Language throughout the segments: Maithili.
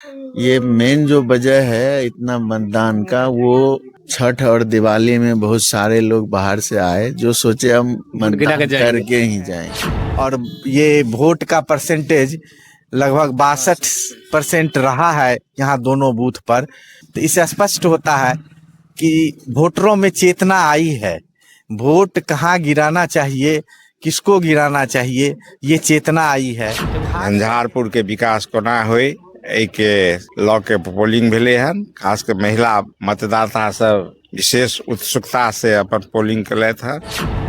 ये मेन जो वजह है इतना मतदान का, वो छठ और दिवाली में बहुत सारे लोग बाहर से आए जो सोचे हम गिरा के मतदान जाएंगे। करके ही जाएंगे। और ये वोट का परसेंटेज लगभग 62% रहा है यहाँ दोनों बूथ पर, तो इससे स्पष्ट होता है कि वोटरों में चेतना आई है। वोट कहाँ गिराना चाहिए, किसको गिराना चाहिए, ये चेतना आई है। झंझारपुर के विकास कोना होय, एहिके लऽ के पोलिंग भेलै हन। खास कऽ महिला मतदाता सब विशेष उत्सुकता से अपन पोलिंग केलथि हन।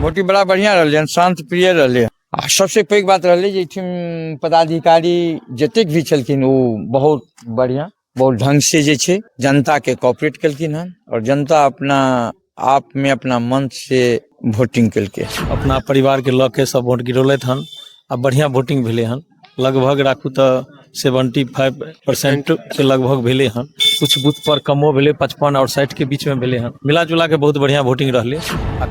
वोटिंग बड़ा बढ़िआँ रहलै हन, शान्त प्रिय रहलै हन। आ सबसे पैघ बात रहलै जे एहिठाम पदाधिकारी जतेक भी छलखिन ओ बहुत बढ़िआँ, बहुत ढंग से जे छै जनताके कॉपरेट केलखिन हन और जनता अपना आप में अपना मन से वोटिंग केलकै। अपना परिवारके लऽ के सब वोट गिरौलथि हन आ बढ़िआँ वोटिंग भेलै हन। लगभग राखू तऽ 75% के लगभग भेलै हन। कुछ बूथ पर कमो भेलै, 55 और 60 के बीच में भेलै हन। मिला जुला के बहुत बढ़िआँ वोटिंग रहलै। आ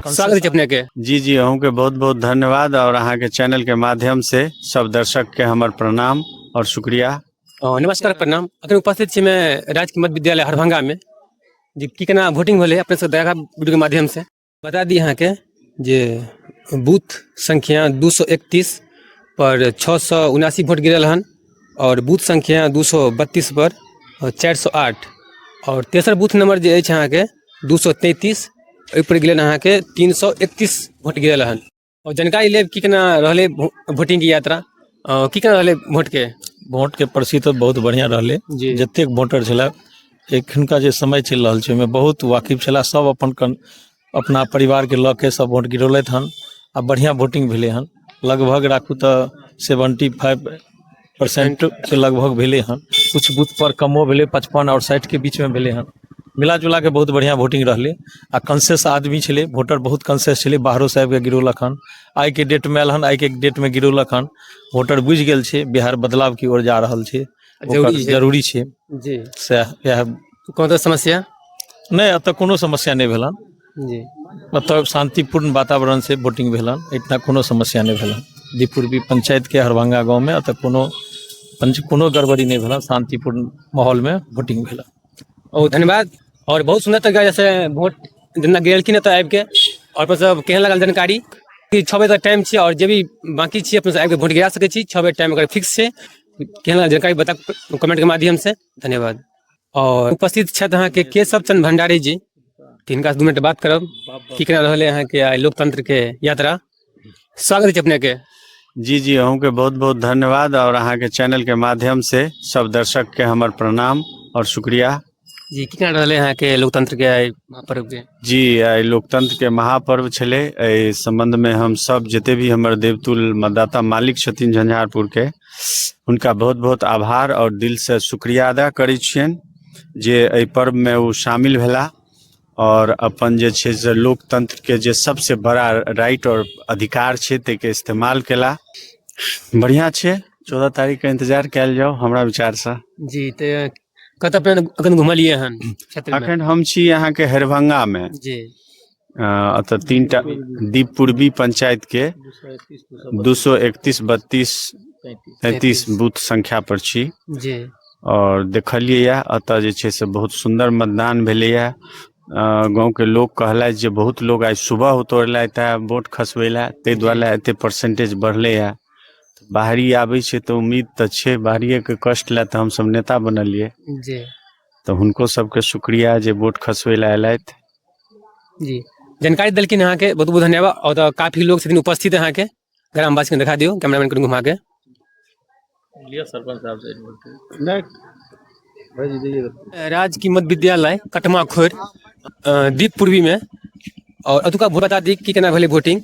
स्वागत छै अपने के। जी जी, अहूँके बहुत बहुत धन्यवाद और अहाँके चैनल के माध्यम से सब दर्शक के हमर प्रणाम और शुक्रिया। नमस्कार, प्रणाम। अखन उपस्थित छी मैं राजकीय मध्य विद्यालय हरभंगा में, जे की केना वोटिंग भेलै अपने सब देखा वीडियो के माध्यम से। बता दी अहाँके जे बूथ संख्या 231 पर 679 वोट गिरल हन और बूथ संख्या 232 पर 408 और तेसर बूथ नंबर जे अछि अहाँके 233, ओहि पर गेलन अहाँके 331 वोट गिरल हन। और जानकारी लेब की केना रहलै वोटिंग के यात्रा, की केना रहलै वोट के। वोट के प्रसिद्ध तऽ बहुत बढ़िआँ रहलै। जी। जतेक वोटर छलै, एखुनका जे समय चलि रहल छै ओहिमे बहुत वाकिफ छलै। सब अपन अपना परिवारके लऽ के सब वोट गिरौलथि हन आ बढ़िआँ वोटिंग भेलै हन। लगभग राखू तऽ 75% के लगभग भेलै हन। कुछ बूथ पर कमो भेलै, 55 और 60 के बीचमे भेलै हन। मिला जुला के बहुत बढ़िआँ वोटिंग रहलै आ कंसेस आदमी छलै, वोटर बहुत कंसेस छलै। बाहरोसँ आबिके गिरौलक हन, आइके डेटमे आयल हन, आइके डेटमे गिरौलक हन। वोटर बुझि गेल छै बिहार बदलाव की ओर जा रहल छै, जरूरी छै। जरूरी छै। जी। सएह इएह। कोनो तरह समस्या नहि, एतऽ कोनो समस्या नहि भेल हन। जी। मतलब शांतिपूर्ण वातावरण से वोटिंग भेल हन, एहिठिना कोनो समस्या नहि भेल हन। दीपूर्वी पंचायतके हरभंगा गाँवमे एतऽ कोनो पंच कोनो गड़बड़ी नहि भेल हन, शांतिपूर्ण माहौलमे वोटिंग भेल हन। ओ धन्यवाद। और बहुत सुन्दर तरीका जैसे वोट जेना गेलखिन एतऽ आबिके और अपन सब केहन लागल जानकारी कि 6 बजे तक टाइम छै और जे भी बाकी छी अपने सब आबिके वोट गिरा सकै छी, 6 बजे टाइम ओकर फिक्स छै। केहन लागल जानकारी बता कमेंटके माध्यमसँ। धन्यवाद। और उपस्थित छथि अहाँके केशव चंद्र भंडारी जी, तिनका से 2 मिनट बात करब की केना रहलै अहाँके आइ लोकतंत्र के यात्रा। स्वागत अछि अपने के। जी जी, अहूँके बहुत बहुत धन्यवाद और अहाँके चैनल के माध्यम से सब दर्शक के हमर प्रणाम और शुक्रिया। जी, की केना रहलै अहाँके लोकतंत्र के आइ महापर्व के? जी, आइ लोकतंत्र के महापर्व छलै। एहि संबंध में हम सब जते भी हमर देवतुल मतदाता मालिक छथिन झंझारपुर के, हुनका बहुत बहुत आभार और दिल से शुक्रिया अदा करै छियनि जे एहि पर्व में ओ शामिल भेला और अपन जे छै से लोकतंत्र के जे सबसे बड़ा राइट और अधिकार छै ताहिके इस्तेमाल केला। बढ़िया छै, 14 तारीख के इंतजार कयल जाउ हमरा विचार से। जी, तऽ कतऽ अपने अखन घुमलियै हन क्षेत्र में? अखन हम छी अहाँके हरभंगा में। जी। एतऽ 3टा दीप पूर्वी पंचायत के 231, 32, 33 बूथ संख्या पर छी। जी। और देखलियै या एतऽ जे छै से बहुत सुन्दर मतदान भेलैया। गाँवके लोक कहलथि जे बहुत लोग आइ सुबह उतरलथि हे वोट खसबै लए, ताहि दुआरे एते परसेंटेज बढ़लैया। बाहरी आबै छै तऽ उम्मीद तऽ छै, बाहरिएके कष्ट लए तऽ हमसब नेता बनलियै। जी। तऽ हुनको सबके शुक्रिया जे वोट खसबै लए एलथि। जी, जानकारी देलखिन अहाँके बहुत बहुत धन्यवाद। और तऽ काफी लोग छथिन उपस्थित अहाँके ग्रामवासी के देखा दियौ कैमरामैन के घुमा के। लिअ सरपंच साहब से। राजकीय मध्य विद्यालय कटमा खोर दीप पूर्वी में और अतुका वोट बता दी की केना भेलै वोटिंग।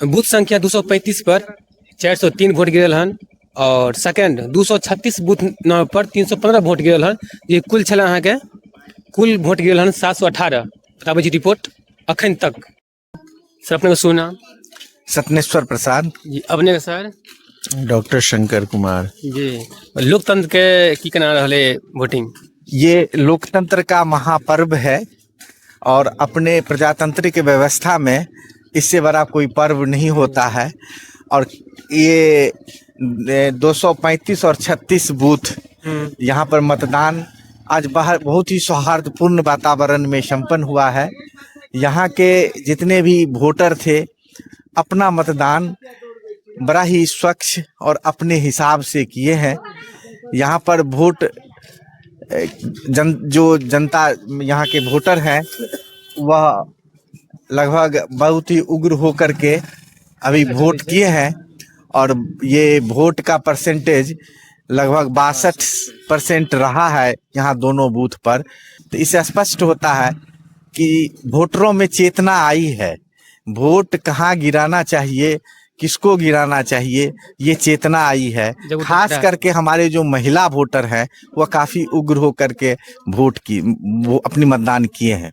बूथ संख्या 235 पर 403 वोट गिरल हन और सेकंड 236 बूथ नंबर पर 315 वोट गिरल हन। ये कुल छल अहाँके कुल वोट गिरल हन 718। बताबै छी रिपोर्ट अखन तक। सर अपने के सुना? सत्नेश्वर प्रसाद। जी, अपने के सर? डॉक्टर शंकर कुमार। जी, लोकतंत्र के की केना रहलै वोटिंग? ये लोकतंत्र का महापर्व है और अपने प्रजातांत्रिक व्यवस्था में इससे बड़ा कोई पर्व नहीं होता है। और ये 235 और 36 बूथ यहाँ पर मतदान आज बाहर बहुत ही सौहार्दपूर्ण वातावरण में संपन्न हुआ है। यहाँ के जितने भी वोटर थे अपना मतदान बड़ा ही स्वच्छ और अपने हिसाब से किए हैं। यहाँ पर वोट जन जो जनता यहाँ के वोटर हैं वह लगभग बहुत ही उग्र होकर के अभी वोट किए हैं और ये वोट का परसेंटेज लगभग 62% रहा है यहाँ दोनों बूथ पर। तो इससे स्पष्ट होता है कि वोटरों में चेतना आई है, वोट कहाँ गिराना चाहिए, किसको गिराना चाहिए, ये चेतना आई है। जब वो खास दिख रहा है। करके हमारे जो महिला वोटर हैं वह काफी उग्र होकर के वोट की वो अपनी मतदान किए हैं।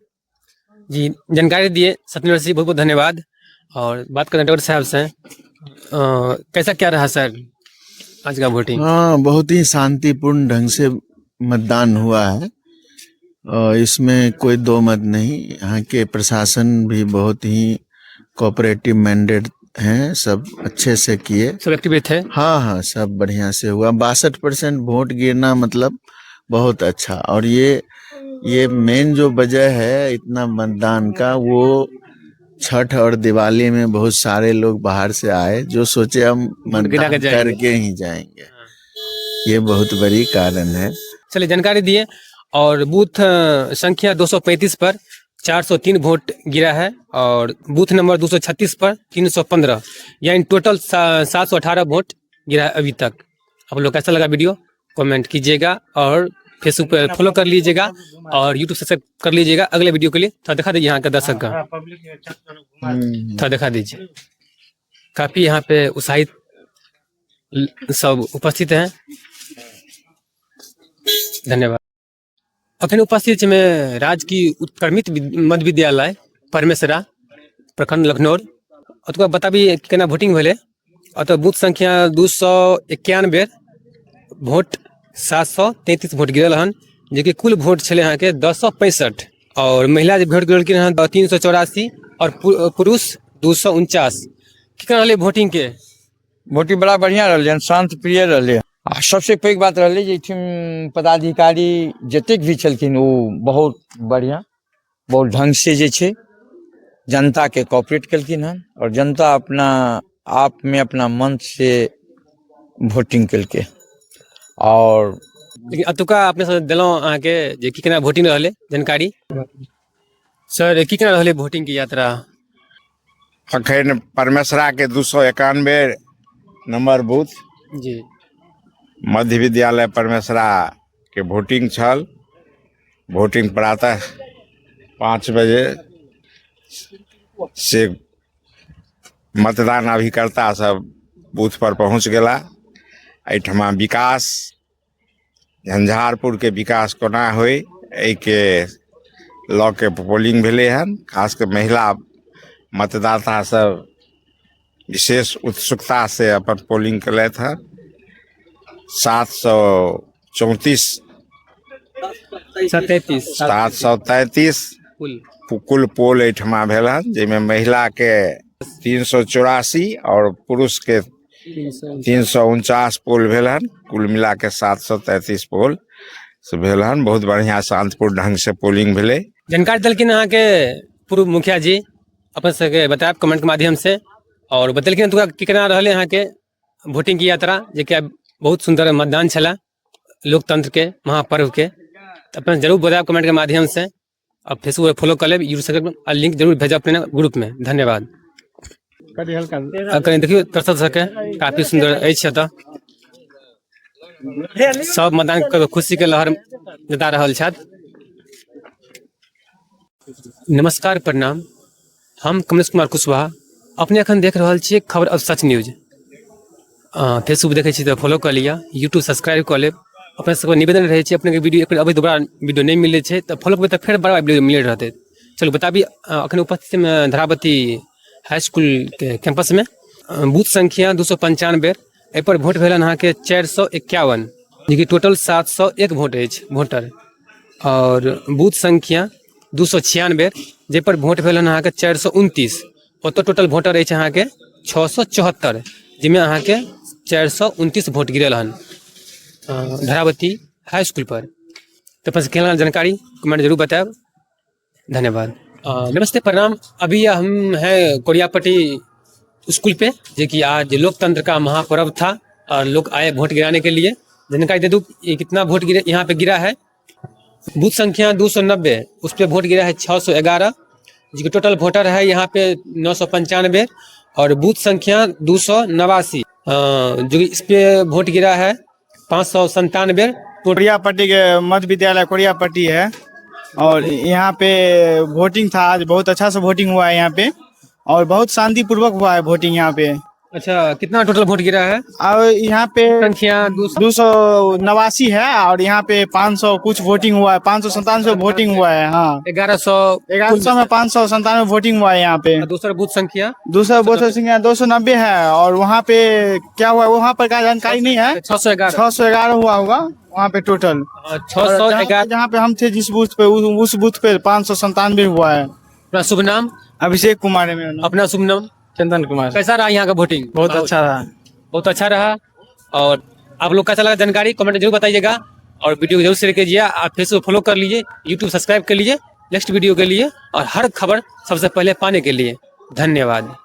जी, जानकारी दिए सत्येंद्र सिंह, बहुत बहुत धन्यवाद। और बात करें डॉक्टर साहब से, कैसा क्या रहा सर आज का वोटिंग? हाँ, बहुत ही शांतिपूर्ण ढंग से मतदान हुआ है और इसमें कोई दो मत नहीं। यहाँ के प्रशासन भी बहुत ही कोऑपरेटिव मैंडेट हैं, सब अच्छे से किए। सब एक्टिव थे? हाँ हाँ, सब बढ़िया से हुआ। 62% वोट गिरना मतलब बहुत अच्छा। और ये मेन जो वजह है इतना मतदान का, वो छठ और दिवाली में बहुत सारे लोग बाहर से आए जो सोचे हम गिरा के मतदान जाएंगे। करके ही जाएंगे। ये बहुत बड़ी कारण है। चलिए, जानकारी दिए। और बूथ संख्या 235 पर 403 वोट गिरा है और बूथ नंबर 236 पर 315, यानी टोटल 718 वोट गिरा है अभी तक। आप लोग कैसा लगा वीडियो कमेंट कीजिएगा और फेसबुक पर फॉलो कर लीजिएगा और यूट्यूब सब्सक्राइब कर लीजिएगा अगले वीडियो के लिए। थोड़ा दिखा दीजिए यहाँ का दर्शक का, थोड़ा दिखा दीजिए। काफी यहाँ पे उत्साहित सब उपस्थित हैं। धन्यवाद। अखन उपस्थित छी में राजकीय उत्क्रमित मध्य विद्यालय परमेसरा, प्रखंड लखनौर। ओतुका बताबी केना वोटिंग भेलै। ओतऽ बूथ संख्या 291 वोट 733 वोट गिरल हन, जेकि कुल वोट छलै अहाँके 1065। और महिला जे वोट गिरलखिन हन 384 और पुरुष 249। की केना रहलै वोटिंग के? वोटिंग बड़ा बढ़िआँ रहलै हन, शान्त प्रिय रहलै हन। आ सबसे पैघ बात रहलै जे एहिठाम पदाधिकारी जतेक भी छलखिन ओ बहुत बढ़िआँ, बहुत ढंग से जे छै जनता के कॉपरेट केलखिन हन और जनता अपना आप में अपना मन से वोटिंग केलकै। और लेकिन एतुका अपने सब देलहुँ अहाँके जे की केना वोटिंग रहलै जानकारी। सर, की केना रहलै वोटिंग के यात्रा? अखन परमेसरा के 291 नंबर बूथ मध्य विद्यालय परमेसरा के वोटिंग छल। वोटिंग प्रातः 5 बजे से मतदान अभिकर्ता सब बूथ पर पहुँच गेला। एहिठमा विकास, झंझारपुर के विकास कोना होय एहिके लऽ के पोलिंग भेलै हन। खास कऽ महिला मतदाता सब विशेष उत्सुकता से अपन पोलिंग केलथि हन। 734 33। 733 कुल कुल पोल एहिठमा भेल हन, जाहिमे महिलाके 384 और पुरुषके 349 पोल भेल हन। कुल मिला के 733 पोल से भेल हन। बहुत बढ़िया शांतिपूर्ण ढंग से पोलिंग भेलै। जानकारी देलखिन अहाँके पूर्व मुखिया जी, अपन सबके बतायब कमेंट के माध्यम से। और बतेलखिन एतुका की केना रहलै अहाँके वोटिंग के यात्रा, जेकि आइ बहुत सुन्दर मतदान छलै लोकतंत्र के महापर्व के। तऽ अपन जरूर बतायब कमेंट के माध्यम से और फेसबुक पर फॉलो कर लेब, यूट्यूब आ लिंक जरूर भेजब अपने ग्रुप में। धन्यवाद। आ कनि देखियौ दर्शक सबके, काफी सुन्दर अछि एतऽ। सब मतदान कऽ खुशी के लहर जता रहल छथि। नमस्कार, प्रणाम। हम कमलेश कुमार कुशवाहा, अपने एखन देख रहल छियै खबर अब सच न्यूज। फेसबुक देखै छी तऽ फॉलो कऽ लिअ, यूट्यूब सब्सक्राइब कऽ लेब। अपने सबके निवेदन रहै छै, अपनेके वीडियो एक बेर अबै दोबारा वीडियो नहि मिलै छै तऽ फॉलो करबै तऽ फेर बार बार वीडियो मिलैत रहतै। चलू बताबी, एखन उपस्थितमे धरावती हाई स्कूलके कैंपसमे बूथ संख्या 295, एहिपर वोट भेल अहाँके 451, जेकि टोटल 701 वोट अछि वोटर। और बूथ संख्या 296, जाहिपर वोट भेल अहाँके 429, ओतऽ टोटल वोटर अछि अहाँके 674, जाहिमे अहाँके 429 वोट गिरल हन। धरावती हाई स्कूल पर। तऽ अपन केना जानकारी कमेंट जरूर बतायब। धन्यवाद। नमस्ते, प्रणाम। अभी हम हैं कोरियापट्टी स्कूल पे, जो कि आज लोकतंत्र का महापर्व था और लोग आए वोट गिराने के लिए। जानकारी दे दूँ ये कितना वोट गिरे यहाँ पे गिरा है। बूथ संख्या 290, उस पर वोट गिरा है 611, जो कि टोटल वोटर है यहाँ पे 995, और बूथ संख्या 289, जो कि इस पे वोट गिरा है 597। कोरियापट्टी के मध्य विद्यालय कोरियापट्टी है और यहाँ पे वोटिंग था आज, बहुत अच्छा से वोटिंग हुआ है यहाँ पे और बहुत शांतिपूर्वक हुआ है वोटिंग यहाँ पे। अच्छा, कितना टोटल वोट गिरा है? और यहाँ पे संख्या 289 है और यहाँ पे 500 कुछ वोटिंग हुआ है, 597 वोटिंग हुआ है। हाँ, 1100। 1100 में 597 वोटिंग हुआ है यहाँ पे। दूसरा बूथ संख्या? दूसरा बूथ संख्या 290 है और वहाँ पे क्या हुआ है वहाँ पर का जानकारी नहीं है। 611। 611 हुआ होगा वहाँ पे टोटल। 611। जहाँ पे हम थे जिस बूथ पे उस बूथ पे 597 हुआ है। अपना शुभ नाम? अभिषेक कुमार है मेरा नाम। अपना शुभ नाम? चंदन कुमार। कैसा रहा यहाँ का वोटिंग? बहुत अच्छा रहा। बहुत अच्छा रहा। और आप लोग कैसा लगा जानकारी कमेंट जरूर बताइएगा और वीडियो को जरूर शेयर कीजिए। आप फेसबुक फॉलो कर लीजिए, यूट्यूब सब्सक्राइब कर लीजिए नेक्स्ट वीडियो के लिए और हर खबर सबसे पहले पाने के लिए। धन्यवाद।